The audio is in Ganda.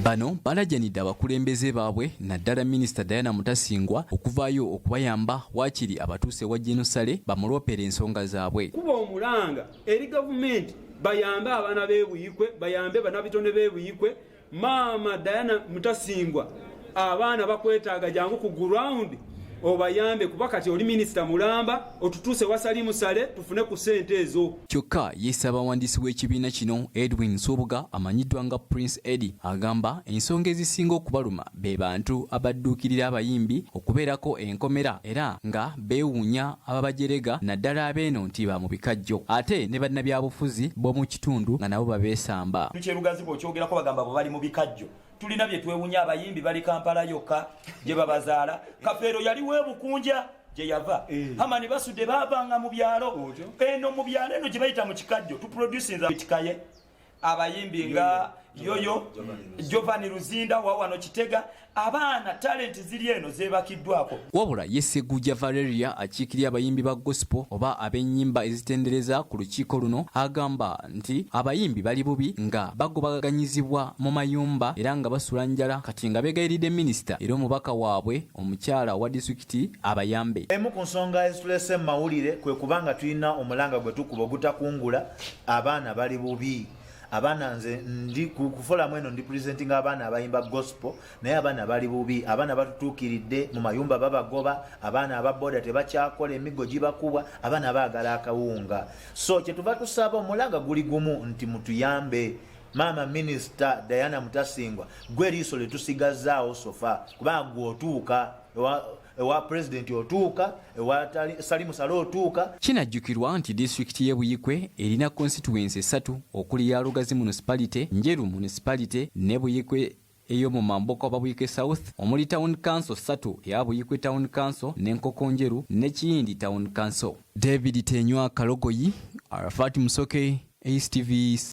Bano balajanidde abakulembeze baabwe, naddala Minisita Diana Mutasingwa, okuvaayo okubayamba, waakiri abatuuse ewa Gen Saleh bamuloopere ensonga zaabwe. Kuba omulanga eri gavumenti bayambe abaana b'e Buikwe, bayambe bannabitone b'e Buikwe. Maama Diana Mutasingwa, abaana bakwetaaga, jangu ku ground obayambe, kuba kati oli minisita mulamba, otutuuse wasali musale tufune ku ssente ezo. Kyokka ye ssabawandiisi w'ekibiina kino, Edwin Nsubuga, amanyiddwa nga Prince Eddie, agamba ensonga ezisinga okubaluma be bantu abadduukirira abayimbi okubeerako enkomera, era nga beewuunya ababajerega naddala abeeno nti ba mu bikajjo, ate ne bannabyabufuzi b'omu kitundu nga nabo babeesamba. Kyerugazi bw'okyogerako bagamba bo bali mu bikajjo. Tulina bye twewunya, abayimbi bali Kampala yokka gye babazaala. Kafeero yaliwo ebukunja gye yava. Hamani Basudde baavanga mu byalo eno, mu byalo eno gye bayita mu kikajjo. Tuproducinza Kaye, abayimbi nga Yoyo Jovani Luzinda wa wano Kitega. Abaana talenti ziri eno zebakiddwako. Wabula ye Ssegujja Valeria, akiikirira abayimbi ba gospel oba ab'ennyimba ezitendereza ku lukiiko luno, agamba nti abayimbi bali bubi nga bagobaganyizibwa mu mayumba era nga basula njala, kati nga beegayiridde minisita era omubaka waabwe omukyala owa disitulikiti abayambe. Emu ku nsonga ezitulese mu mawulire kwe kuba nga tulina omulanga gwe tukuba ogutakungula. Abaana bali bubi. Abaana, nze ndi ku kufolamu eno, ndi presenting abaana abayimba gospel, naye abaana bali bubi. Abaana batutuukiridde mu mayumba, babagoba. Abaana aba boda tebakyakola, emiggo gibakubwa. Abaana baagala akawunga. So kyetuva tusaba, omulanga guli gumu nti mutuyambe. Maama Minisita Diana Mutasingwa, gwe eriiso lyetusigazaawo so far, kubanga gwe otuuka ewa pulezidenti, otuuka ewa Salimu Sale, otuuka. Kinajjukirwa nti disitulikiti y'e Buikwe erina konsituwensi esatu okuli ya Lugazi Municipality, Njeru Municipality ne Buikwe ey'omu mambuka oba Buikwe South, omuli Town Council ssatu, eya Buikwe Town Council ne Nkokonjeru ne Kiyindi Town Council. David Tenywa Kalogoyi, Arafat Musoke, ACTV.